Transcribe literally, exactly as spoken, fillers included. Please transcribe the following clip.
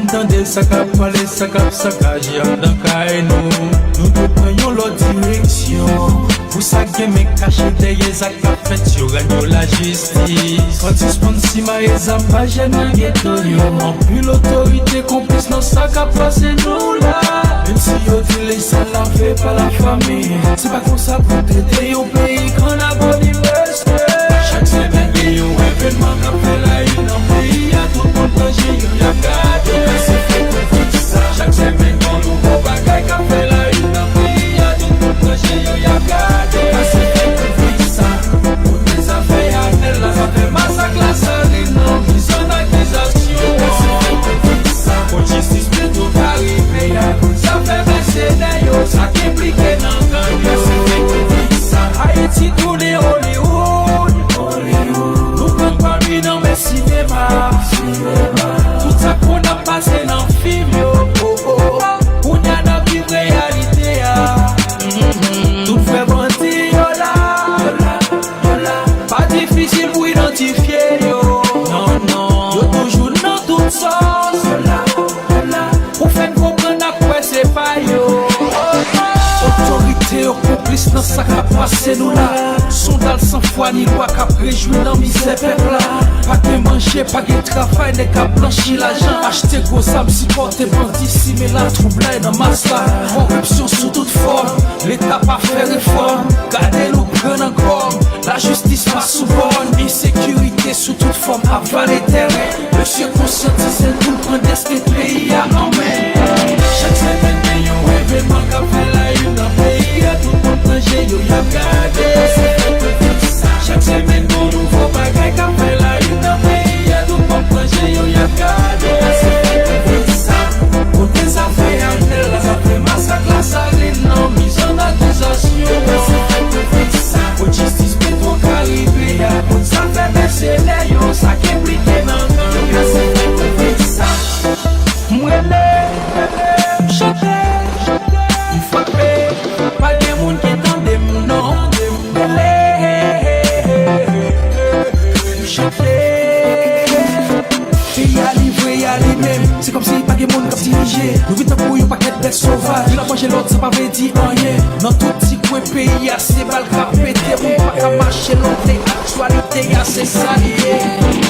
Tande sa k ap pale, sa k ap sakaje anndan kay nou. Nou dwe pran yon lòt direksyon. Pou sa k gen men kache dèyè zak k ap fèt yo, rann yo lajistis. Ann sispann simaye zam pa jèn nan geto yo. Anpil otorite konplis nan sa k ap pase nou la. Menm si yo di lè sa lave pa la fami, se pa konsa pou trete yon peyi k an abòni. Chak semèn gen yon evènman k ap fè la une nan peyi a, tout moun plonje yo y ap gade. Sa se fè kou fik sa. Chak semèn gen nouvo bagay k ap fè la une nan peyi a, tout moun plonje yo y ap gade. Sa se fè kou fik sa. Kote zafè Anèl la, zafè masak Lasalin nan, miz an akizasyon. Sa se fè kou fik sa. Kot jistis Petwo Karibe a, zafè mèsenè yo, sa k enplike nan gang yo. Sa se fè kou fik sa. Ayiti tounen Hollywood. Nou pran pami nan men sinema. Tout sa k konn ap pase nan fim yo, oh, oh. Kounye a n ap viv reyalite a. Tout vrè bandi yo la. Pa difisil pou idantifye yo. Non, non. Yo toujou nan tout sòs. Pou fè n konprann ak kwè se pa yo. Otorite yo konplis nan sa k ap pase nou la. Sondal san fwa ni lwa k ap rejwi nan mizè pèp la. Pa gen manje, pa gen travay, nèg ap blanchi lajan, achte gwo zam, sipòte bandi, simen latwoublay nan mas la. Koripsyon sou tout fòm, Leta pa fè refòm. Gade nou pran nan kòm, lajistis pa sou bòn. Ensekirite sou tout fòm ap vale tèren. Mesye, konsyantize n pou n pran desten peyi a an men. Chak semèn gen yon evènman k ap fè la une nan peyi a, tout moun plonje yo y ap gade. Chak semèn gen nouvo bagay k ap fè la une nan peyi a, tout moun plonje yo y ap gade. Kote zafè Anèl la, zafè masak Lasalin nan, miz an akizasyon. Kot jistis Petwo Karibe a, kot zafè mèsenè yo, sa k enplike nan gang yo. Sa se fè kou fik sa. M rele, m chante, m frape, pa gen moun ki tande m non. M rele, m chante. Peyi a livre a li menm. Se kòmsi pa gen moun k ap dirije. Nou vin tankou yon pakèt bèt sovaj. Youn ap manje lòt, sa pa vle di anyen. Nan tout ti kwen peyi a, se bal k ap pete. Moun pa ka mache lontan, aktyalite a, se sa li ye.